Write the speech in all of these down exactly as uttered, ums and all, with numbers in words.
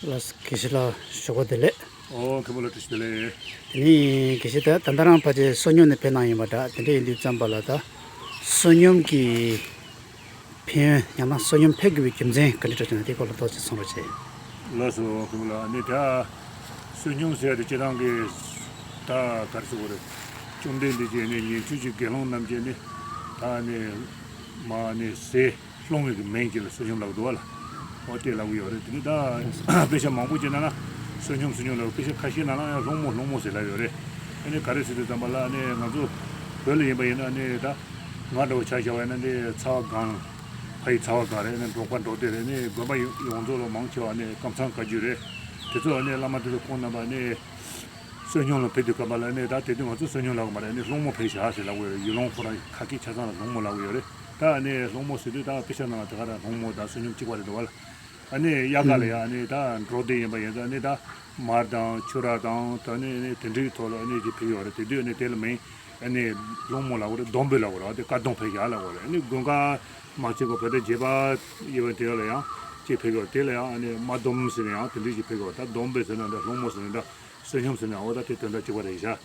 ལགས་སོ། དགེ་བཤེས་ལགས་ཞོགས་པ་བདེ་ལེགས། ཨོ་མཁན་པོ་ལགས་བཀྲ་ཤིས་བདེ་ལེགས། དེ་ནས་དགེ་བཤེས་ད་ད་ལྟ་རང་ཕལ་ཆེར་བསོད་སྙོམས་ནས་ཕེབས་གནང་ཡིན་པ་འདྲ། དེ་འདྲ་ཡིན་དུས་ཙམ་པ་ལ་ད་བསོད་སྙོམས་ཀྱི་ཕན་ཡོན་ཡང་ན་བསོད་སྙོམས་ཕེབས་དགོས་པའི་རྒྱུ་མཚན་ག་འདྲ་འདྲ་བྱུང་ན་དེའི་སྐོར་ལ་ཏོག་ཙམ་གསུང་རོགས་བྱེད། ལགས་སོ་མཁན་པོ་ལགས། ཨ་ནི་ད་བསོད་སྙོམས་ཟེར་ཡ་དེ་སྤྱིར་བཏང་གི་ད་ག་རེ་ཟེར་དགོས་རེད། བཅོམ་ལྡན་འདས་ཀྱིས་ནི་ཉན་ཐོས་ཀྱི་དགེ་སློང་རྣམས་ཀྱིས་ནི་ད་ནི་མ་ནི་ཟས་སློང་བའི་གི་མིང་གཅིག་ལ་བསོད་སྙོམས་ལབ་འདུག་བ་ལ། འོ་དེ་ལབ་གི་ཡོད་རེད། དེ་ནི་ད་དཔེ་ཆ་མང་པོ་ཅིག་ནང་ན་བསོད་སྙོམས་བསོད་སྙོམས་ལབ། དཔེ་ཆ་ཁ་ཤས་ནང་ལ་ཡང་སློང་མོ་སློང་མོ་ཟེར་ལབ་ཡོད་རེད། ཨ་ནི་ག་རེ་ཟེར་དུས་ཙམ་པ་ལ་ཨ་ནི་ང་ཚོ་བོད་ལ་ཡིན་པ་ཡིན་ན་ཨ་ནི་ད་ང་འདྲ་བོ་ཆ་བཞག་པ་ཡིན་ན་ནི་ཚ་བ་གང་ཕ་ཡི་ཚ་བ་གང་རེད། ཨ་ནི་འབྲོག་པ་འབྲོག་སྡེ་རེད། ཨ་ནི་དགོན་པ་ཡོངས་རྫོགས་ལ་མང་ཆེ་བ་ཨ་ནི་ཀམ་ཚང་བཀའ་བརྒྱུད་རེད། དེ་ཚོ་ཨ་ནི་བླ་མ་དེ་ཚོ་ཁོང་རྣམ་པ་ཨ་ནི་བསོད་སྙོམས་ལ་ཕེབས་དུས་སྐབས་ལ་ནི་ད་དེ་དུས་ང་ཚོ་བསོད་སྙོམས་ལབ་ཀྱི་མ་རེད། ཨ་ནི་སློང་མོ་ཕེབས་བཞག་ཟེར་ལབ་ཀྱི་ཡོད་རེད། ཡུལ་ལུང་ཁོ་རང་ཁ་སྐད་ཆ་ཚང་ལ་སློང་མོ་ལབ་ཀྱི་ཡོད་རེད། ད་ཨ་ནི་སློང་མོ་ཟེར་དུས་ད་དཔེ་ཆ་ནང་ལ་དེ་ག་རང་སློང་མོ་དང་བསོད་སྙོམས་གཅིག་པ་རེད་འདུག་བ་ལ། ཨ་ནི་དབྱར་ཁ་ལ་ཡང་ཨ་ནི་ད་འབྲོག་སྡེ་ཡིན་པ་ཡིན་ཙང་ཨ་ནི་ད་མར་དང་ཕྱུར་ར་དང་ད་ཨ་ནི་ཨ་ནི་དེ་འདྲའི་ཐོག་ལ་ཨ་ནི་ཅིག་ཕེབས་ཡོད་རེད། དེ་དུས་ཨ་ནི་དེ་ལ་མིང་ཨ་ནི་སློང་མོ་ལབ་ཀྱི་རེད། སྡོམ་པོ་ལབ་ཀྱི་རེད། དེ་དཀར་སྡོམ་ཕེབས་བཞག་ལབ་ཀྱི་རེད། ཨ་ནི་དགུན་ཁ་མ་ཕྱིན་གོང་བོད་ཟླ་བརྒྱད་པ་ཡོད་པ་དེ་ལ་ཡང་ཅིག་ཕེབས་ཡོད། དེ་ལ་ཡང་ཨ་ནི་མ་སྡོམ་ཟེར་ནས་ཡང་དེ་འདྲའི་ཅིག་ཕེབས་ཡོད། ད་སྡོམ་པོ་ཟེར་ན་འདྲ། སློང་མོ་ཟེར་ན་འདྲ། བསོད་སྙོམས་ཟེར་ན་འོ་ད་དེ་དོན་དག་གཅིག་པ་རེད་ཤག་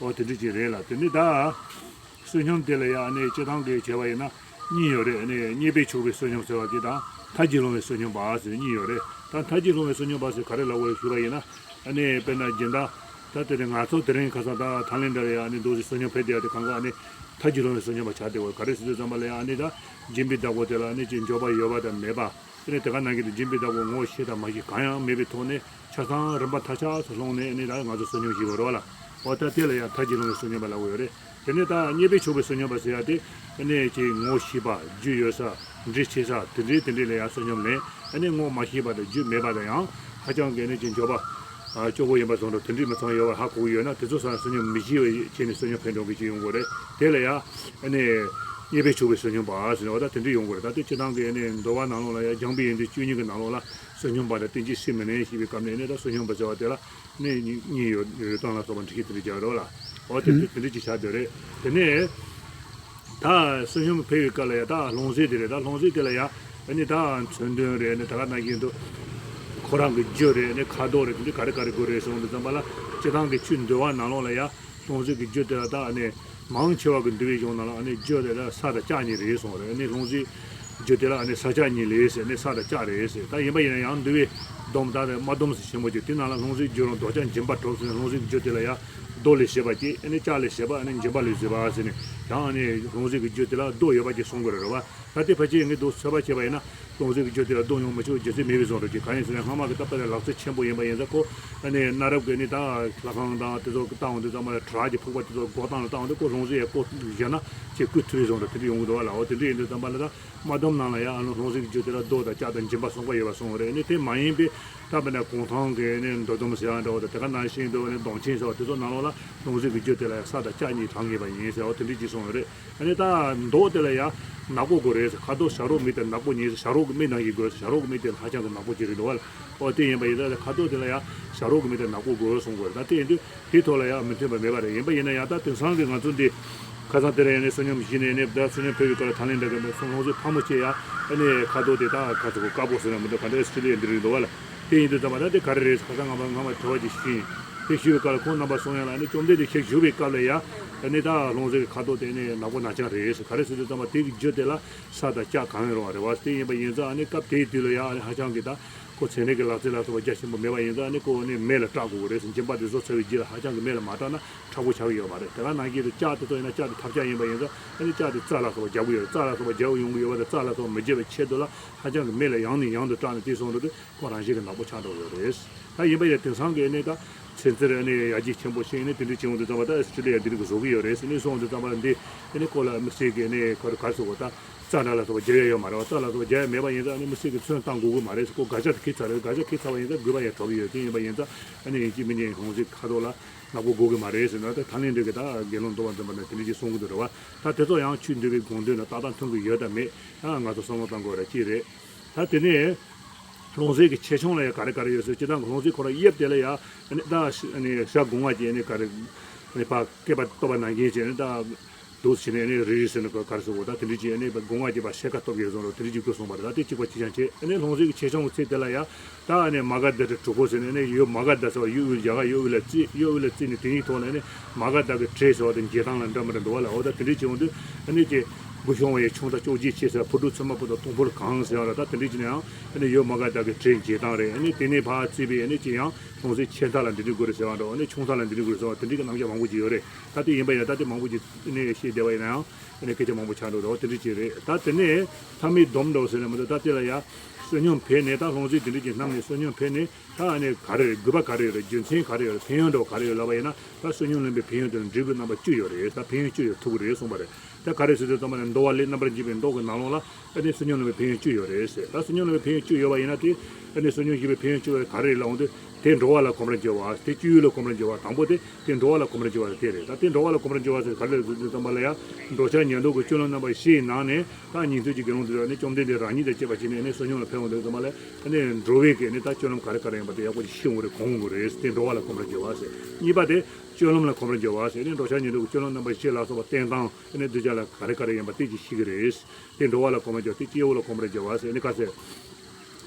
འོ་དེ་འདྲ་ཅིག་རེད་ལ། དེ་ནི་ད་བསོད་སྙོམས་དེ་ལ་ཡང་ཨ་ནི་སྤྱིར་བཏང་གི་བྱས་པ་ཡིན་ན་གཉིས་ཡོད་རེད། ཨ་ནི་རྙེད་པས་ཆོག་པའི་བསོད་སྙོམས་ཟེར་བ་དེ་དང་མཐར་གྱིས་ལོངས་པའི་བསོད་སྙོམས་པ་ཟེར་གཉིས་ཡོད་རེད། ད་མཐར་གྱིས་ལོངས་པའི་བསོད་སྙོམས་པ་ཟེར་ག་རེ་ལབ་དགོས་རེད་ཞུས་པ་ཡིན་ན། ཨ་ནི་དཔེར་ན་སྦྱིན་བདག་ད་དེ་རིང་ང་ཚོ་དེ་རིང་ཁ་སང་ད་ཐའི་ལེན་ཌ་ལ་ཡང་ཨ་ནི་འདུག་སེ་བསོད་སྙོམས་ཕེབས་བསྡད་ཡ་དེ་གང་ག་ཨ་ནི་མཐར་གྱིས་ལོངས་པའི་བསོད་སྙོམས་པ་ཆགས་བསྡད་ཡོད། ག་རེ་ཟེར་དུས་ཙམ་པ་ལ་ཡང་ཨ་ནི་ད་སྦྱིན་པའི་བདག་པོ་དེ་ལ་ཨ་ནི་ཅིག་འབྱོར་པ་ཡོད་པ་དང་མེད་པ། དེ་ནས་དེ་ག་ནང་བཞིན་དུ་སྦྱིན་པའི་བདག་པོ་ངོ་ཤེས་དང་མ་ཤེས་གང་ཡང་མེད་པའི་ཐོག་ནས་ཆ་ཚང་རིན་པ་མཐའ་ཆགས་སུ་ལྷུང་ནས་ཨ་ནི་ད་ང་ཚོ་བསོད་སྙོམས་ཞིག་དགོས་རེད་བ་ལ། འོ་ད་དེ་ལ་ཡང་མཐར་གྱིས་ལོངས་པའི་བསོད་སྙོམས་པ་ལབ་ཀྱི་ཡོད་རེད། དེ་ནས་ད་རྙེད་པས་ཆོག་པའི་བསོད་སྙོམས་པ་ཟེར་ཡ་དེ་ཨ་ནི་ཅིག་ངོ་ཤེས་པ་རྒྱུས་ཡོད་ས་འདྲིས་ཆེ་ས་དེ་འདྲའི་དེ་འདྲའི་ལ་ཡང་བསོད་སྙོམས་ལེན། ཨ་ནི་ངོ་མ་ཤེས་པ་དང་རྒྱུས་མེད་པ་དང་ཡང་ཧ་ཅང་གི་ཨ་ནི་ཅིག་འབྱོར་པ་ཨ་སྐྱོ་པོ་ཡིན་པ་བཟོ་འདྲ་དེ་འདྲའི་མི་ཚང་ཡོད་པ་ཧ་གོ་གི་ཡོད་ན་དེ་ཚོ་ས་བསོད་སྙོམས་མི་ཤེས་པའི་ཆེད་ནས་བསོད་སྙོམས་ཕེབས་འགྲོ་གི་ཅིག་ཡོང་དགོས་རེད། དེ་ལ་ཡང་ཨ་ནི་རྙེད་པས་ཆོག་པའི་བསོད་སྙོམས་པ་ཟེར་ནས་འོ་ད་དེ་འདྲ་ཡོང་དགོས་རེད། ད་དེ་སྤྱིར་བཏང་གི་ཨ་ནི་འདུལ་བ་ནང་ལོགས་ལ་ཡང་སྦྱངས་པའི་ཡོན་ཏན་བཅུ་གཉིས་ཀྱི་ནང་ལོགས་ལ་བསོད་སྙོམས་པ་དང་བསྟེན་བཅོས་སུ་མི་ལེན་ཞེས་པའི་སྐབས་ནས་ཨ་ནི་ད་བསོད་སྙོམས་པ་ཟེར་བ་དེ་ལ་ནི་གཉིས་ཡོད་ཡོད་སྟངས་ལ་སོགས་པ་འགྲེལ་བཤད་དེ་འདྲ་བརྒྱབ་རོགས་ལ། འོ་དེ་དེ་དེ་འདྲ་ཅིག་ཆགས་བསྡད་རེད། དེ་ནས་ད་བསོད་སྙོམས་ཕེབས་པའི་སྐབས་ལ་ཡང་ད་ལྷུང་བཟེད་དེ་རེད། ད་ལྷུང་བཟེད་དེ་ལ་ཡང་ཨ་ནི་ད་མཚོན་དོན་རེད། ཨ་ནི་ད་ག་ནང་བཞིན་དུ་ཁོ་རང་གི་རྒྱུ་རེད། ཨ་ནི་ཁ་དོག་རེད། དེ་འདྲ་ག་རེ་ག་རེ་དགོས་རེད་གསུངས་དུས་ཙམ་པ་ལ་སྤྱིར་བཏང་གི་ཆོས་འདུལ་བ་ནང་ལོགས་ལ་ཡང་ལྷུང་བཟེད་ཀྱི་རྒྱུ་དེ་ལ་ད་ཨ་ནི་མང་ཆེ་བ་གི་འདུལ་བའི་གཞུང་ནང་ལ་ཨ་ནི་རྒྱུ་དེ་ལ་ས་དང་ལྕགས་གཉིས་རེད་གསུངས་རེད། ཨ་ནི་ལྷུང་བཟེད་རྒྱུ་དེ་ལ་ཨ་ནི་ས་ལྕགས་གཉིས་ལས་ཟེར། ཨ་ནི་ས་དང་ལྕགས་རེད་ཟེར། ད་ཡིན་པ་ཡིན་ན་ཡང་འདུལ་བའི་སྡོམ་ད་རེད་མ་སྡོམ་ཟེར་ཆེན་པོ་ཅིག་དེ་ནང་ལ་ལྷུང་བཟེད་རྒྱུ་རུང་རྡོ་ལྕགས་འབྱིན་པ་གྲོགས་ཟེར་ནས་ལྷུང་བཟེད་ཀྱི་རྒྱུ་དེ་ལ་ཡང་རྡོ་ལས་བྱས་པ་ཅིག་ཨ་ནི་ལྕགས་ལས་བྱས་པ་ཨ་ནི་འབྱིན་པ་ལས་བྱས་པ་ཟེར་ནས་ཡང་ཨ་ནི་ལྷུང་བཟེད་ཀྱི་རྒྱུ་དེ་ལ་རྡོ་ཡོད་པ་ཅིག་གསུང་དགོས་རེད་བ། ད་དེ་ཕལ་ཆེར་ངས་འདུག་ཚོད་དཔག་བྱས་པ་ཡིན་ན་ལྷུང་བཟེད་ཀྱི་རྒྱུ་དེ་ལ་རྡོ་ཡོང་མི་ཆོག་རྒྱུ་མཚན་མེད་པའི་བཟོ་འདྲ་ཅིག་གང་ཡིན་ཟེར་ན་སྔ་མ་གི་ད་ལྟ་ལག་རྩལ་ཆེན་པོ་ཡིན་པ་ཡིན་ཙང་ཁོ་ཨ་ནི་གནའ་རབས་ཀྱི་ནི་ད་ལྷ་ཁང་དང་དེ་ཚོ་བཏང་འོང་དུས་ཙམ་པ་ལ་བྲག་གི་ཕུག་པ་དེ་ཚོ་སྒོ་བཏང་ལ་བཏང་འོང་དུས་ཁོ་ལྷུང་བཟེད་ཡ་ཁོ་བཞག་ན་ཅིག་བརྐུས་ཐུབ་པའི་བཟོ་འདྲ་དེ་འདྲ་ཡོང་གི་འདུག་བ་ལ། འོ་དེ་འདྲ་ཡིན་དུས་ཙམ་པ་ལ་ད་མ་སྡོམ་ནང་ལ་ཡང་ཨ་ནི་ལྷུང་བཟེད་ཀྱི་རྒྱུ་དེ་ལ་རྡོ་དང་ལྕགས་དང་འབྱིན་པ་གསུངས་པ་ཡོད་པ་གསུངས་པ་རེད། ཨ་ནི་དེ་མ་ཡིན་པའི་ད་དཔེར་ན་གུང་ཐང་གི་ཨ་ནི་མདོ་སྡོམ་ཟེར་ཡ་འདྲ་བོ་དང་དེ་ག་ནང་བཞིན་དུ་ཨ་ནི་མདོ་མཆན་ཟེར་བ་དེ་ཚོ་ནང་ལོགས་ལ་ལྷུང་བཟེད་ཀྱི་རྒྱུ་དེ་ལ་ཡང་ས་དང་ལྕགས་གཉིས་གྲངས་ངེས་པ་ཡིན་ཟེར་བ་དེ་འདྲ་ཅིག་གསུངས་ཡོད་རེད། ཨ་ནི་ད་མདོག་དེ་ལ་ཡང་ནག་པོ་དགོས་རེད་ཟེར། ཁ་དོག་བྱ་རོག་མིག་དང་ནག་པོ་གཉིས་ཟེར། བྱ་རོག་གི་མིག་ནང་བཞིན་དགོས་ཟེར། བྱ་རོག་གི་མིག་དེ་ཧ་ཅང་གི་ནག་པོ་ཅིག་རེད་འདུག་བ་ལ། ཨོ་དེ་ཡིན་པ་ཡིན་ཙང་ཁ་དོག་དེ་ལ་ཡང་བྱ་རོག་གི་མིག་དང་ནག་པོ་དགོས་གསུང་དགོས་རེད། ད་དེ་ཡིན་དུས་དེའི་ཐོག་ལ་ཡང་མི་མཐུན་པ་མེད་པ་རེད། ཡིན་པ་ཡིན་ན་ཡང་ད་དེང་སང་གི་ང་ཚོ་འདི་ཁ་སང་དེ་རིང་ཡང་ནས་བསོད་སྙོམས་བཞེས་ནས་ནས་ད་བསོད་སྙོམས་ཕེབས་པའི་སྐབས་ལ་ཐང་ལེན་འདྲ་གི་ལྷུང་བཟེད་ཕག་མོ་བཅས་ཡང་ཨ་ནི་ཁ་དོག་དེ་ད་ཁ་ཚ་གོ་དཀར་པོ་ཟེར་ན་མི་འདུག་ག་འདྲ་ཨེ་སི་ཊི་ལི་ཡ་འདི་རེད་འདུག་བ་ལ། དེ་ཡིན་དུས་ཙམ་པ་ད་དེ་ག་རེ་རེད་ཁ་སང་ང་མ་ང་མ་དྲི་བ་ཅིག་ཞུས་ཡིན། དེ་ཞུས་པའི་སྐབས་ལ་ཁོང་རྣམ་པ་གསུང་ཡ་ལ་ཨ་ནི་བཅོམ་ལྡན་འདས་ཁྱེད་བཞུགས་པའི་སྐབས་ལ་ཡང་ཨ་ནི་ད་ལྷུང་བཟེད་ཀྱི་ཁ་དོག་དེ་ནི་ནག་པོ་ནག་རྐྱང་རེད་ཟེར། ག་རེ་ཟེར་དུས་ཙམ་པ་དེ་གི་རྒྱུ་དེ་ལ་ས་དང་ལྕགས་གང་ཡང་རུང་བ་རེད་བ། དེ་ཡིན་པ་ཡིན་ཙང་ཨ་ནི་སྐབས་དེའི་དུས་ལ་ཡང་ཨ་ནི་ཧ་ཅང་གི་ད་ཁོ་ཚན་རིག་གི་ལག་རྩལ་ལ་སོགས་པ་རྒྱ་ཆེན་པོ་མེད་པ་ཡིན་ཙང་ཨ་ནི་ཁོ་ཨ་ནི་མེ་ལ་སྐྲག་དགོས་ཀྱི་རེད་ཟེར། འབྱིན་པ་དེ་བཟོ་ཚར་བའི་རྗེས་ལ་ཧ་ཅང་གི་མེ་ལ་མ་སྐྲག་ན་མཁྲེགས་པོ་ཆགས་ཀྱི་ཡོད་མ་རེད། དེ་ག་ནང་བཞིན་དུ་ལྕགས་དེ་ཚོ་ཡིན་ན་ལྕགས་དེ་ཐབས་ཆག་ཡིན་པ་ཡིན་ཙང་ཨ་ནི་ལྕགས་དེ་རྩྭ་ལ་སོགས་པ་རྒྱག་གི་ཡོད་རེད། རྩྭ་ལ་སོགས་པ་མི་བརྗེ་བའི་ཆེད་དུ་ལ་ཧ་ཅང་གི་མེ་ལ་ཡང་ནས་ཡང་དུ་སྐྲག་ནས་དེ་སོང་འགྲོ་དུས་ཁོ་རང་བཞིན་གྱི་ནག་པོ་ཆགས་འགྲོ་གི་ཡོད་རེད། ད་ཡིན་པ་ཡིན་དེང་སང་གི་ཨ་ནི་ད་ཚན་རྩལ་ཨ་ནི་ཡར་རྒྱས་ཆེན་པོ་ཕྱིན་ནས་དེ་འདྲ་བྱུང་དུས་ཙམ་པ་ད་ཨེ་སི་ཊི་ལི་ཡ་འདི་རིགས་བཟོ་གི་ཡོད་རེད་ཟེར་ནས་སོང་དུས་ཙམ་པ་ལ་འདི་ཨ་ནི་ཁོ་ལ་དམིགས་བསལ་གྱི་ཨ་ནི་ག་རེ་ག་རེ་ཟེར་དགོས། ད་རྩྭ་འདྲ་ལ་སོགས་པ་རྒྱག་ཡ་ཡོད་མ་རེད་བ། རྩྭ་ལ་སོགས་པ་རྒྱག་ཡ་མེད་པ་ཡིན་ཙང་ཨ་ནི་དམིགས་བསལ་གྱི་ཚོན་བཏང་དགོས་ཀྱི་མ་རེད་ཟེར། ཁོ་དགག་བྱ་དེ་ཁེལ་ཚར་རེད། དགག་བྱ་ཁེལ་ཚར་བ་ཡིན་ཙང་དགོས་པ་ཡང་གྲུབ་ཡོད། དེ་ཡིན་པ་ཡིན་ཙང་ཨ་ནི་ཡིན་གཅིག་མིན་གཉིས་ལྷུང་བཟེད་ཁ་དོག་ལ་ནག་པོ་དགོས་ཀྱི་མ་རེད་ཟེར་ན། ད་ཐང་ལྷན་འདྲེ་གི་ད་དགེ་སློང་འདུལ་བ་འཛིན་པ་ནས་དེ་འདྲ་ཅིག་གསུང་གི་འདུག་རེད་བ། ད་དེ་ཚོ་ཡང་ཆོས་འདུལ་བའི་དགོངས་དོན་ལ་ཏག་ཏག་མཐུན་གྱི་ཡོད་དམ་མེད་ཡང་ང་ཚོ་བསམ་བློ་གཏང་དགོས་རེད་ཅིག་རེད། ད་དེ་ནས་ལྷུང་བཟེད་ཀྱི་ཆེ་ཆུང་ལ་ཡང་ག་རེ་ག་རེ་ཡོད་ཟེར། སྤྱིར་བཏང་གི་ལྷུང་བཟེད་ཁོ་རང་དབྱིབས་དེ་ལ་ཡང་ཨ་ནི་ད་ཨ་ནི་ཤ་སྒོང་ང་གི་ཨ་ནི་ག་རེ་ཨ་ནི་ཕ་སྐེད་པ་གཏོད་པ་ནང་བཞིན་བྱས་ནས་ད། འདུག་ཟེར་ནས་ཨ་ནི་རེ་རེ་ཟེར་ནས་ག་རེ་ཟེར་དགོས། ད་དེ་འདྲ་ཅིག་ཨ་ནི་སྒོ་ང་རྒྱབ་པ་ཤེལ་ཁ་སྟོབས་ཀྱིས་བཟུང་རོགས་དེ་འདྲ་ཅིག་དགོས་གསུངས་པ་རེད། ད་དེ་གཅིག་པ་གཅིག་རྐྱང་བྱས། ཨ་ནི་ལྷུང་བཟེད་ཀྱི་ཆེ་ཆུང་གི་ཚད་དེ་ལ་ཡ་ད་ཨ་ནི་མ་ག་དྷ་དྲུག་པོ་ཟེར་ནས་ཨ་ནི་ཡོད། མ་ག་དྷ་ཟེར་བ་ཡོད། ཡ་ག་ཡོད་དབུས་ལ་བརྩིས། ཡོད་དབུས་ལ་བརྩིས་ནས་དེ་གཉིས་ཐོག་ལ་ཨ་ནི་མ་ག་དྷ་གི་གྲས་ཟེར་བ་དེ་འགྱེལ་སྟངས་ལ་འདྲ་མི་འདྲ་འདུག་བ་ལ། འོ་ད་དེ་འདྲ་ཅིག་འོང་དུས་ཨ་ནི་ཅིག་དགུ་ཤོང་བ་ཡི་ཆུང་མཐའ་ལྕོག་བརྒྱད་ཆེ་ཟེར་བ། ཕུ་དྲུག་ཚོད་མ་པོ་དང་སྟོང་ཕུར་གང་ཟེར་བ་ར། ད་དེ་འདྲ་ཅིག་ནས་ཡང་ཨ་ནི་ཡོད་མ་ག་དྷ་གི་གྲས་འགྱེལ་སྟངས་རེད། ཨ་ནི་དེ་ནས་ཕར་བརྩིས་པའི་ཨ་ནི་ཅིག་ཡང་ལྷུང་བཟེད་ཆེ་མཐའ་ལ་འདི་འདྲ་དགོས་རེད་ཟེར་བ་འདྲ། ཨ་ནི་ཆུང་མཐའ་ལ་འདི་འདྲ་དགོས་རེད་ཟེར་བ་དེ་འདྲ་གི་རྣམ་གཞག་མང་པོ་ཅིག་ཡོད་རེད། ད་དེ་ཡིན་པ་ཡིན་ན་ད་དེ་མང་པོ་ཅིག་ནས་བཤད་བསྡད་པ་ཡིན་ན་ཡང་ཨ་ནི་སྐད་ཆ་མང་པོ་ཆགས་འགྲོ་འདུག་དེ་འདྲ་ཅིག་རེད། ད་དེ་ནས་མཐའ་མའི་སྡོམ་འདྲ་བོ་ཟེར་ན་མི་འདུག་ད་དེ་ལ་ཡ་བསོད་སྙོམས་འཕེལ་ནས་ད་ལྷུང་བཟེད་དེ་འདྲ་ཅིག་བསྣམས་ནས་བསོད་སྙོམས་འཕེལ་ནས། ད་ཨ་ནི་ག་རེ་རེད། དགོས་པ་ག་རེ་ཡོད་རེད། རྒྱུ་མཚན་ག་རེ་ཡོད་རེད། ཕན་ཡོན་འདྲ་བོ་ག་རེ་ཡོད་ལབ་པ་ཡིན་ན། ད་བསོད་སྙོམས་ལེན་པའི་ཕན་ཡོན་དེ་ནི་འབྲས་བུ་རྣམ་པ་བཅུ་ཡོད་རེད། ད་ཕན་ཡོན་བཅུ་ཡོད་ཐུབ་ཀྱི་རེད་གསུངས་པ་རེད། ད་ག་རེ་ཟེར་དུས་ཙམ་པ་ནི་འདུལ་བ་ལས་རྣམ་པར་འབྱེད་པའི་མདོ་གི་ནང་ལོགས་ལ་ཨ་ནི་བསོད་སྙོམས་ལེན་པའི་ཕན་ཡོན་བཅུ་ཡོད་རེད་ཟེར། ད་བསོད་སྙོམས་ལེན་པའི་ཕན་ཡོན་བཅུ་ཡོད་པ་ཡིན་ན་དེ་ཨ་ནི་བསོད་སྙོམས་བཞེས་པའི་ཕན་ཡོན་བཅུ་ཡོད་པ་ག་རེ་རེད་ལབ་འོང་དུས། དེ་འགྲོ་བ་ལ་གོམས་པར་འགྱུར་བ། དེ་སྤྱོད་ཡུལ་ལ་གོམས་པར་འགྱུར་བ། དང་པོ་དེ་དེ་འགྲོ་བ་ལ་གོམས་པར་འགྱུར་བ་དེ་རེད། ད་དེ་འགྲོ་བ་ལ་གོམས་པར་འགྱུར་བ་ཟེར་ག་རེ་ཟེར་དུས་ཙམ་པ་ལ་ཡ། འགྲོ་འཆག་ཉལ་འདུག་གི་སྤྱོད་ལམ་རྣམ་པ་བཞི་ཡི་ནང་ནས་ད་ཉན་ཐོས་ཀྱི་དགེ་སློང་དེ་ཚོ་ནི་བཅོམ་ལྡན་འདས་རང་ཉིད་དང་བཅས་པ་བྱས་ནས་ནི་བསོད་སྙོམས་ལ་ཕེབས་འོང་དུས་ཙམ་པ་ལ་ནི་འགྲོ་བའི་གི་ནི་ད་སྤྱོད་ལམ་ག་རེ་ག་རེ་ཡིན་པ་དེ་ཡག་པོ་ཅིག་ཤེས་འོང་རེད། གོ་འོང་གི་རེད། དེ་འགྲོ་བ་ལ་གོམས་པར་འགྱུར་བ་ཟེར། གཉིས་པ་དེ་སྤྱོད་ལམ་ལ་གོམས་པར་འགྱུར་བ་ཟེར། ནི་འགྲོ་འཆག་ཉལ་འདུག་གི་སྤྱོད་ལམ་རྣམ་པ་བཞི་ལ་སོགས་པ་བསྟེན་སྟངས་ནི་གདུལ་བྱ་ལ་ག་རེ་ག་རེ་ཡིན་པ་དེ་ཅིག་ཤེས་ཀྱི་རེད། དེ་འགྲོ་བ་ལ་གོམས་པར་འགྱུར། དེ་སྤྱི་བོ་ལ་གོམས་པར་འགྱུར་བ་ཟེར་ནི་ག་ཟེར།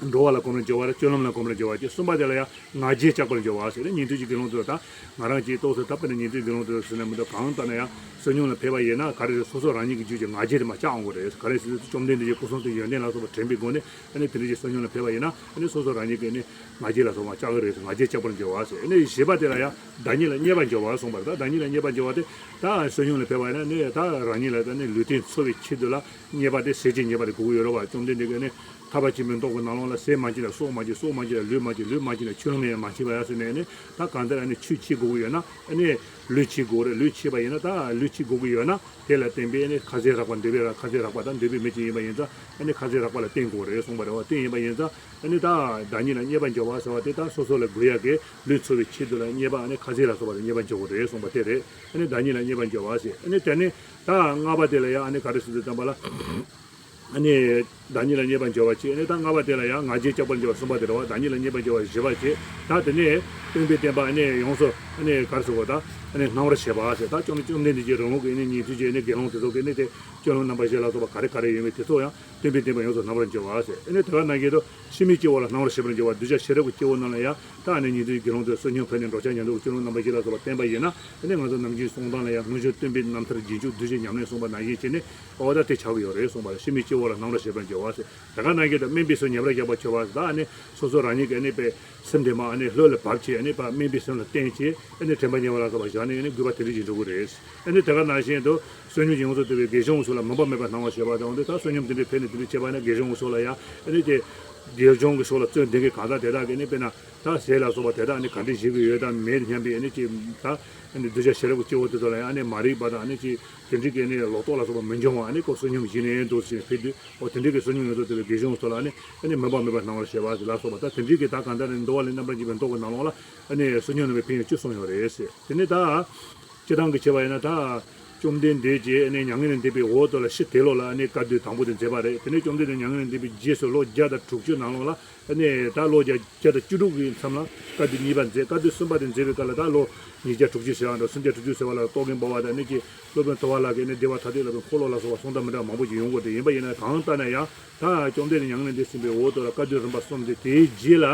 འགྲོ་བ་ལ་གོམས་པར་འགྱུར་བ་རེད། སྤྱོད་ལམ་ལ་གོམས་པར་འགྱུར་བ་བཅས། གསུམ་པ་དེ་ལ་ཡང་ང་རྒྱལ་བཅག་པར་འགྱུར་བ་ཟེར་ནས་ཉན་ཐོས་ཀྱི་དགེ་སློང་དེ་ཚོ། ད་ང་རང་གཅིག་ཏོག་ཙམ་ད་དཔེར་ན་ཉན་ཐོས་དགེ་སློང་དེ་ཚོ་ཟེར་ན་མི་འདུག་གང་ལྟར་ན་ཡང་བསོད་སྙོམས་ལ་ཕེབས་པ་ཡིན་ན་ག་རེ་རེད། སོ་སོ་རང་ཉིད་ཀྱི་རྒྱུད་ཀྱི་ང་རྒྱལ་དེ་མར་བཅག་འོང་གི་རེད། ག་རེ་ཟེར་ན་བཅོམ་ལྡན་འདས་ཀྱི་སྐུ་གསུང་ཐུགས་ཡོན་ཏན་ལ་སོགས་པ་དྲན་པའི་སྒོ་ནས་ཨ་ནི་དེ་འདྲ་ཞིག་བསོད་སྙོམས་ལ་ཕེབས་པ་ཡིན་ན་ཨ་ནི་སོ་སོ་རང་ཉིད་ཀྱི་ནི་ང་རྒྱལ་ལ་སོགས་པ་བཅག་གི་རེད། ང་རྒྱལ་བཅག་པར་འགྱུར་བ་ཟེར། ཨ་ནི་བཞི་པ་དེ་ལ་ཡང་བདག་ཉིད་ལ་བརྙས་པར་འགྱུར་བ་གསུངས་པ་རེད། ད་བདག་ཉིད་ལ་བརྙས་པར་འགྱུར་བ་དེ་ད་བསོད་སྙོམས་ལ་ཕེབས་པ་ཡིན་ན་ནི་ད་རང་ཉིད་ལ་ད་ནི་ལུས་རྟེན་འཚོ་བའི་ཆེད་དུ་ལ་བརྙས་པ་དེ་ཟས་བཅད་ཉེས་པ་དེ་དགོས་ཀྱི་ཡོད་རེད་བ། བཅོམ་ལྡན་འདས་ཀྱིས་ནི་ཐར་པ་ཆེན་པོའི་མདོ་གི་ནང་ལོགས་ལ་ཟས་མ་བཅད་ན་སྲོག་མ་བཅད། སྲོག་མ་བཅད་ན་ལུས་མ་བཅད། ལུས་མ་བཅད་ན་ཆོས་ལམ་ཡང་མ་བྱེད་པ་ཡ་ཟེར་ནས་ནི། ད་གང་ལྟར་ཨ་ནི་ཆོས་བྱེད་དགོས་ཀྱི་ཡོད་ན་ཨ་ནི་ལུས་བྱེད་དགོས་རེད། ལུས་བྱེད་པ་ཡིན་ན་ད་ལུས་བྱེད་དགོས་ཀྱི་ཡོད་ན་དེ་ལ་བརྟེན་པའི་ཨ་ནི་ཁ་ཟས་རགས་པ་འདོད་པའི་ར། ཁ་ཟས་རགས་པ་དང་འདོད་པའི་མི་ཅིག་ཡིན་པ་ཡིན་ཙང་ཨ་ནི་ཁ་ཟས་རགས་པ་ལ་བརྟེན་དགོས་རེད་གསུངས་པ་རེད་བ། དེ་ཡིན་པ་ཡིན་ཙང་ཨ་ནི་ད་བདག་ཉིད་ལ་བརྙས་པར་འགྱུར་བ་ཟེར་བ་དེ་ད་སོ་སོ་ལ་དགོས་ཡག་གི་ལུས་འཚོ་བའི་ཆེད་དུ་ལ་བརྙས་པ་ཨ་ནི་ཁ་ཟས་ལ་སོགས་པ་ལ་བརྙས་པར་འགྱུར་བ་རེད་གསུངས་པ་དེ་རེད། ཨ་ནི་བདག་ཉིད་ལ་བརྙས་པར་འགྱུར་བ་ཟེར། ཨ་ནི་དེ་ནི་ད་ལྔ་པ་དེ་ལ་ཡང་ཨ་ནི་ག་རེ་ཟེར་དུས་ཙམ་པ་ལ། ཨ་ནི་བདག་ཉིད་ལ་བརྙས་པར་འགྱུར་བ་བཅས། ཨ་ནི་ད་ལྔ་པ་དེ་ལ་ཡང་ང་རྒྱལ་བཅག་པར་འགྱུར་བ་གསུམ་པ་དེ་རེད་བ། བདག་ཉིད་ལ་བརྙས་པར་འགྱུར་བ་བཞི་པ་བཅས། ད་དེ་ནས་སྟོན་པའི་བསྟན་པ་ཨ་ནི་ཡོངས་སུ་ཨ་ནི་ག་རེ་ཟེར་དགོས། ད་ཨ་ནི་སྣང་བར་བྱེད་པ་ཟེར། ད་བཅོམ་བཅོམ་ལྡན་འདས་ཀྱི་རང་ངོ་གི་ཨ་ནི་ཉན་ཐོས་ཀྱི་ཨ་ནི་དགེ་སློང་དེ་ཚོ་གི་ཨ་ནི་དེ་སྤྱོད་ལམ་རྣམ་པ་བཞི་ལ་སོགས་པ་ག་རེ་ག་རེ་ཡོད་མེད་དེ་ཚོ་ཡང་སྟོན་པའི་བསྟན་པ་ཡོངས་སུ་སྣང་བར་འགྱུར་བ་ཟེར། ཨ་ནི་དེ་ག་ནང་བཞིན་དུ་ཕྱི་མའི་སྐྱེ་བོ་ལ་སྣང་བར་བྱེད་པར་འགྱུར་བ། གདུལ་བྱ་ཤེས་རབ་ཀྱི་སྐྱེ་བོ་རྣམས་ལ་ཡང་ད་ཨ་ནི་ཉན་ཐོས་ཀྱི་དགེ་སློང་དེ་བསོད་སྙོམས་ཕུལ་ནས་འགྲོ་འཆག་ཉལ་འདུག་གི་སྤྱོད་ལམ་རྣམ་པ་བཞི་ལ་སོགས་པ་བསྟན་པ་ཡིན་ན་ཨ་ནི་ང་ཚོ་ནམ་རྒྱུན་གསུང་སྟངས་ལ་ཡང་སྔོན་བྱོན་སྟོན་པའི་རྣམ་ཐར་རྗེས་འཇུག་གདུལ་བྱའི་ཉམས་ལེན་གསུངས་པ་ནང་བཞིན་བྱས་ནས། འོ་ད་དེ་ཆགས་ཀྱི་ཡོད་རེད་གསུངས་པ་རེད། ཕྱི་མའི་སྐྱེ་བོ་ལ་སྣང་བར་བྱེད་པར་འགྱུར་བ་ཟེར། དེ་ག་ནང་བཞིན་དུ་སྨན་པའི་སེམས་ཉེ་བར་བཞག་པར་བྱ་བ་ཟེར། ད་ཨ་ནི་སོ་སོ་རང་ཉིད་ཀྱི་ཨ་ནི་པའི་སེམས་དེ་མར་ཨ་ནི་ལྷོད་ལ་བབས་བྱས་ཨ་ནི་ཕར་སྨན་པའི་སེམས་ལ་བརྟེན་བྱས་ཨ་ནི་དྲན་པ་ཉེ་བ་ལ་སོགས་པ་བཞག་ནས་ཨ་ནི་དགོས་པ་དེ་རིགས་ཀྱིས་འགྲུབ་ཀྱི་རེད། ཨ་ནི་དེ་ག་ནང་བཞིན་དུ་བསོད་སྙོམས་ཀྱིས་ཡོངས་སུ་གཏུབ་པའི་དགེ་སྦྱོང་གི་ཚོགས་ལ་མུན་པ་མེད་པར་སྣང་བར་བྱེད་པ་དང་། འོ་དེ་ད་བསོད་སྙོམས་དེ་འདྲའི་ཕུལ་ནས་དེ་འདྲའི་བྱས་པ་ན་དགེ་སྦྱོང་གི་ཚོགས་ལ་ཡང་ཨ་ནི་དེ་དགེ་སྦྱོང་གི་ཚོགས་ལ་བརྩོན་ལྡན་གྱི་གང་ཟག་དེ་དག་གིས་ཨ་ནི་དཔེར་ན། ད་ཟས་ལ་སོགས་པ་དེ་དག་ནི་ག་འདྲ་བཞེས་ཀྱི་ཡོད་དམ་མེད་སྙམ་པའི་ཨ་ནི་ཅིག་ད་ཨ་ནི་གདུལ་བྱ་ཤེས་རབ་ཀྱི་སྐྱེ་བོ་དེ་ཚོ་ལ་ཡང་ཨ་ནི་མ་རིག་པ་དང་ཨ་ནི་ཅིག་དེ་འདྲའི་གི་ཨ་ནི་ལོག་རྟོག་ལ་སོགས་པ་མི་འབྱུང་བ་ཨ་ནི་ཁོ་བསོད་སྙོམས་བཞེས་ནས་འདུག་ཟེར་ཕེབས་དུས། འོ་དེ་འདྲའི་གི་བསོད་སྙོམས་ཡོངས་སུ་གཏུབ་པའི་དགེ་སྦྱོང་ཚོ་ལ་ཨ་ནི་ཨ་ནི་མུན་པ་མེད་པར་སྣང་བར་བྱེད་པ་ལ་སོགས་པ་ད་དེ་འདྲའི་གི་ད་གང་ལྟར་ནི་འདུལ་བ་ལས་རྣམ་པར་འབྱེད་པའི་མདོ་གི་ནང་ལོགས་ལ་ཨ་ནི་བསོད་སྙོམས་རྣམ་པའི་ཕན་ཡོན་བཅུ་གསུངས་ཡོད་རེད་ཟེར། དེ་ནས་ད། སྤྱིར་བཏང་གི་བྱས་པ་ཡིན་ན་ད། བཅོམ་ལྡན་འདས་ཀྱིས་ཨ་ནི་མྱ་ངན་ལས་འདས་པའི་འོག་ཏུ་ལ་ཕྱི་དེ་ལོ་ལ་ཨ་ནི་བཀའ་སྡུད་དང་པོ་དེ་མཛད་པ་རེད། དེ་ནས་བཅོམ་ལྡན་འདས་མྱ་ངན་ལས་འདས་པའི་རྗེས་སུ་ལོ་བརྒྱ་དང་དྲུག་ཅུ་ནང་ལོགས་ལ་ཨ་ནི་ད་ལོ་བརྒྱ་བརྒྱ་དང་བཅུ་དྲུག་གི་མཚམས་ལ་བཀའ་སྡུད་གཉིས་པ་མཛད། བཀའ་སྡུད་གསུམ་པ་དེ་མཛད་པའི་སྐབས་ལ་ད་ལོ་ཉིས་བརྒྱ་དྲུག་ཅུ་ཟེར་བ་འདྲ། སུམ་བརྒྱ་དྲུག་ཅུ་ཟེར་བ་ལ་རྟོག་གེ་འབར་བ་དང་ཨ་ནི་ཀྱི་སློབ་དཔོན་ཐུབ་པ་ལགས་ཀྱིས་ཨ་ནི་བདེ་བ་ཐ་དད་ལ་དཔེ་འཁོར་ལོ་ལ་སོགས་པ་གསུང་སྟངས་མི་འདྲ་བ་མང་པོ་ཅིག་ཡོང་གི་རེད། ཡིན་པ་ཡིན་ན་གང་ལྟར་ན་ཡང་། ད་བཅོམ་ལྡན་འདས་མྱ་ངན་ལས་འདས་ཟིན་པའི་འོག་ཏུ་ལ་བཀའ་སྡུད་རིམ་པ་གསུམ་སྟེ། དེའི་རྗེས་ལ་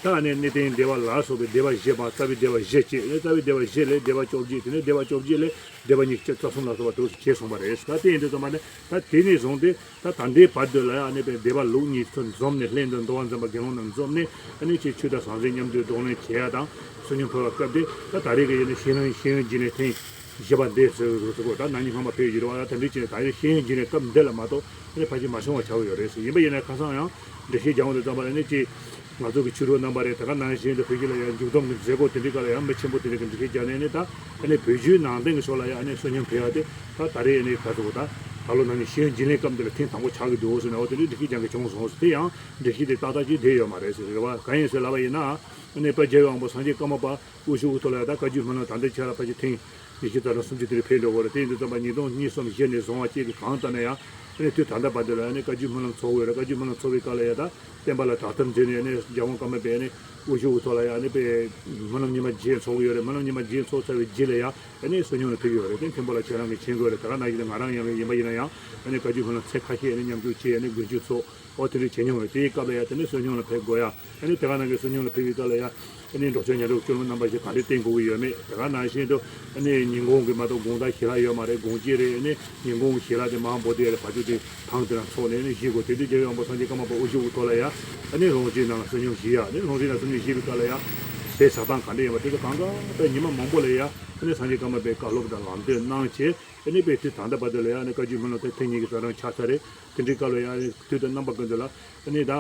ད་ནི་གནས་བརྟན་བདེ་བ་ལ་སོགས་པའི་བཟླས་པ་བཞི་དང་རྩ་བའི་བཟླས་པ་བཞི་བཅས། རྩ་བའི་བཟླས་པ་བཞི་ལས་བཟླས་པ་བཅོ་བརྒྱད། དེ་ནས་བཟླས་པ་བཅོ་བརྒྱད་ལས་བཟླས་པ་ཉི་ཤུ་རྩ་གསུམ་ལ་སོགས་པ་དེ་ཚོ་བྱས་གསུངས་པ་རེད། ད་དེ་ཡིན་དུས་ཙམ་པ་ནི་ད་དེ་ནས་བཟུང་སྟེ་ད་ད་ལྟའི་བར་དུ་ལ་ཨ་ནི་བཟླས་པ་ལུགས་གཉིས་ཚུར་འཛོམས་ནས། ལྷན་དུ་འདུལ་བ་འཛིན་པ་དགེ་སློང་རྣམས་འཛོམས་ནས་ཨ་ནི་ཅིག་ཆོས་དང་ཟང་ཟིང་མཉམ་དུ་གདོང་ལེན་བྱེད་ཡ་དང་བསོད་སྙོམས་ཕུལ་བའི་སྐབས་དེ། ད་ད་རེས་ཀྱི་ཡིན་ན་ཤེས་ཡོན་ཤེས་ཡོན་སྦྱིན་ལེན་ཐེངས་བཞི་པ་འདི་ཟེར་ཟེར་གོ། ད་ན་ནིང་སྔ་མ་ཕེབས་ཡོད་རེད་བ། ད་དེ་འདྲ་བྱས་ནས་ད་རེས་ཤེས་ཡོན་སྦྱིན་ལེན་སྐབས་འདི་ལ་མ་གཏོགས་ཨ་ནི་ཕལ་ཆེར་མ་བྱུང་བ་ཆགས་ཀྱི་ཡོད་རེད་ཟེར། ཡིན་པ་ཡིན་ན་ཁ་སང་ཡང་འགྲེལ་བཤད་རྒྱག་འོང་དུས་ཙམ་པ་ལ་ཨ་ནི་ཅིག་ང་ཚོ་གི་ཕྱི་རོལ་རྣམ་པ་རེད། དེ་ག་ནང་བཞིན་དུ་བོད་བརྒྱུད་ལ་ཡང་མཇུག་སྡོམ་གྱི་མཛད་སྒོ་དེ་འདྲའི་སྐབས་ལ་ཡང་མི་ཆེན་པོ་དེ་འདྲ་གི་འགྲེལ་བཤད་རྒྱག་ནས་ནི། ད་ཨ་ནི་བོད་བརྒྱུད་ནང་བསྟན་གྱི་ཕྱོགས་ལ་ཡང་ཨ་ནི་བསོད་སྙོམས་ཕུལ་བ་དེ་ད་ད་རེས་ཨ་ནི་ག་ཚོད་གོ། ད་ད་ལོ་ན་ནིང་ཤེས་ཡོན་སྦྱིན་ལེན་སྐབས་འདི་ལ་ཐེངས་དང་པོ་ཆགས་ཀྱི་འདུག་ཟེར་ནས། འོ་དེ་འདྲའི་འགྲེལ་བཤད་རྒྱག་མཁན་བྱུང་སོང་ཟེར། དེ་ཡང་འགྲེལ་བཤད་དེ་ཏག་ཏག་ཅིག་བསྡད་ཡོད་མ་རེད་ཟེར་རེད་བ། གང་ཡིན་ཟེར་ལབ་པ་ཡིན་ན། ཨ་ནི་དཔལ་རྒྱལ་བའི་དབང་པོ་སངས་རྒྱས་ཀརྨ་པ་དབུ་བཞུགས་ཀྱི་ཐོག་ལ་ཡང་ད་བཀའ་བརྒྱུད་སྨོན་ལམ་ད་ལྟའི་ཆ་ལ་ཕལ་ཆེར་ཐེངས་ཉི་ཤུ་རྩ་གྲངས་སུམ་ཅུ་དེ་རིང་ཕེབས་འགྲོ་གི་རེད། དེ་ཡིན་དུས་ཙམ་པ་ཉིས་སྟོང་གཉིས་གསུམ་བཞི་ནས་བཟུང་བ་བཅས་ཀྱི་གང་ལྟར་ན་ཡང་ཨ་ནི་དུས་ད་ལྟ་བར་དུ་ལ་ཨ་ནི་བཀའ་བརྒྱུད་སྨོན་ལམ་ཚོགས་ཀྱི་ཡོད་རེད། བཀའ་བརྒྱུད་སྨོན་ལམ་ཚོགས་པའི་སྐབས་ལ་ཡང་ད་ བསྟན་པ་ལ་དག་ཐེར་མཛད་ནས་ནི་རྒྱལ་དབང་ཀརྨ་པའི་ནི་དབུ་བཞུགས་ཐོག་ལ་ཡང་ནི་པའི་སྨོན་ལམ་ཉི་མ་བརྒྱད་འཚོགས་ཀྱི་ཡོད་རེད། སྨོན་ལམ་ཉི་མ་བརྒྱད་འཚོགས་ཚར་བའི་རྗེས་ལ་ཡང་ནི་བསོད་སྙོམས་ལ་ཕེབས་ཀྱི་ཡོད་རེད། དེ་མཁན་པོ་ལ་ཁྱེད་རང་གིས་མཁྱེན་གྱི་ཡོད་རེད། ད་ག་ནང་བཞིན་ང་རང་ཡང་ཡིན་པ་ཡིན་ན་ཡང་ནི་བཀའ་བརྒྱུད་སྨོན་ལམ་ཚེ་ཁ་ཤས་ནི་མཉམ་ཞུགས་བྱས་ནི་དགུན་ཆོས་ཚོགས། ཨོ་དེ་འདྲ་བྱེད་མྱོང་རེད། དེའི་སྐབས་ལ་ཡང་དེ་ནས་བསོད་སྙོམས་ལ་ཕེབས་དགོས་ཡ། ཨ་ནི་དེ་ག་ནང་གི་བསོད་སྙོམས་ལ་ཕེབས་པའི་སྐབས་ལ་ཡང་ཨ་ནི་འབྲོག་ཆེན་ཉ་གྲོགས་སྐྱོར་མོ་རྣམ་པ་ཞིག་ག་འདྲས་བསྟེན་དགོས་ཀྱི་ཡོད་མེད། དེ་ག་ནང་བཞིན་དུ་ཨ་ནི་ཉིན་གུང་གི་མ་གཏོགས་དགོང་དག་ཞལ་ལག་ཡོད་མ་རེད། དགོང་དཀྱིལ་རེད། ཨ་ནི་ཉིན་གུང་གི་ཞལ་ལག་དེ་མང་པོ་དེ་རེད། བ་ཕྱུགས་དེ་ཐང་དེ་རང་འཚོགས་ནས་ཨ་ནི་བཞེས་དགོས། དེ་དུས་རྒྱལ་བའི་དབང་པོ་སངས་རྒྱས་ཀརྨ་པ་དབུ་བཞུགས་ཐོག་ལ་ཡང་ཨ་ནི་ལྷུང་བཟེད་ནང་ལ་བསོད་སྙོམས་བཞེས་ཡ། ཨ་ནི་ལྷུང་བཟེད་ནང་བསོད་སྙོམས་བཞེས་པའི་སྐབས་ལ་ཡང་ཟས་ཟ་སྟངས་ག་འདྲས་ཡིན་པ་དེ་ཚོ་གང་ག་པའི་ཉི་མ་མང་པོ་ལ་ཡང་ཨ་ནི་སངས་རྒྱས་ཀརྨ་པའི་བཀའ་སློབ་དང་ལམ་སྟོན་གནང་བྱས། ཨ་ནི་དཔེ་དུས་ད་ལྟ་བར་དུ་ལ་ཡང་ཨ་ནི་བཀའ་བརྒྱུད་སྨོན་ལམ་དེ་ཐེངས་གཉིས་ཀྱི་ས་རང་ཆགས་ཚར་རེད། དེ་འདྲའི་སྐབས་ལ་ཡང་དུས་དང་རྣམ་པ་ཀུན་ཏུ་ལ་ཨ་ནི་ད་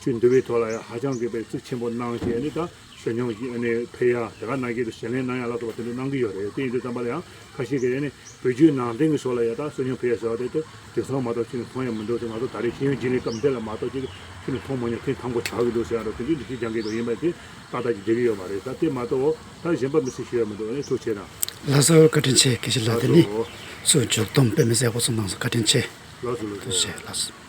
ཆོས་འདུལ་བའི་ཐོག་ལ་ཡང་ཧ་ཅང་གི་དཔེ་གཙིགས་ཆེན་པོ་གནང་བྱས། ཨ་ནི་ད་བསོད་སྙོམས་ཨ་ནི་ཕུལ་ཡ། དེ་ག་ནང་བཞིན་དུ་ཞལ་ལེན་གནང་ཡ་ལ་སོགས་པ་དེ་འདྲ་གནང་གི་ཡོད་རེད། དེ་ཡིན་དུས་ཙམ་པ་ལ་ཡང་ཁ་ཤས་ཀྱིས་ཨ་ནི་བོད་བརྒྱུད་ནང་བསྟན་གྱི་ཕྱོགས་ལ་ཡང་ད་བསོད་སྙོམས་ཕུལ་ཡ་ཟེར་བ་དེ་དེ་དེང་སང་མ་གཏོགས་ཁྱོན་ནས་མཐོང་ཡ་མི་འདུག་ཟེར། ང་ཚོ་ད་རེས་ཤེས་ཡོན་སྦྱིན་རིམ་སྐབས་འདི་ལ་མ་གཏོགས་ཅིག་ཁྱོན་ནས་མཐོང་མ་མྱོང་། ཐེངས་དང་པོ་ཆགས་ཀྱི་འདུག་ཟེར་ཡ་འདྲ་དེ་འདྲའི་འདྲི་གཅོད་རྒྱག་མཁན་དེ་ཡིན་པ་དེ་ཏག་ཏག་ཅིག་བསྡད་ཀྱི་ཡོད་མ་རེད། ད་དེ་མ་གཏོགས་ད་གཞན་པ་མི་སྲིད་ཞུ་ཡ་མི་འདུག་ཨ་ནི་ཐུགས་རྗེ་ཆེ་གནང་། ལགས་སོ། བཀའ་དྲིན་ཆེ། སྐད་ཆ་ལ་དེ་ནི་ལགས་སོ། སུ་འཇོག་སྟངས་དཔེ་མི་སྲིད་ཡག་པོ་གསུངས་གནང་སོང་། བཀའ་དྲིན་ཆེ། ལགས་སོ་ལགས་སོ། ཐུགས་རྗེ་ཆེ། ལགས་སོ།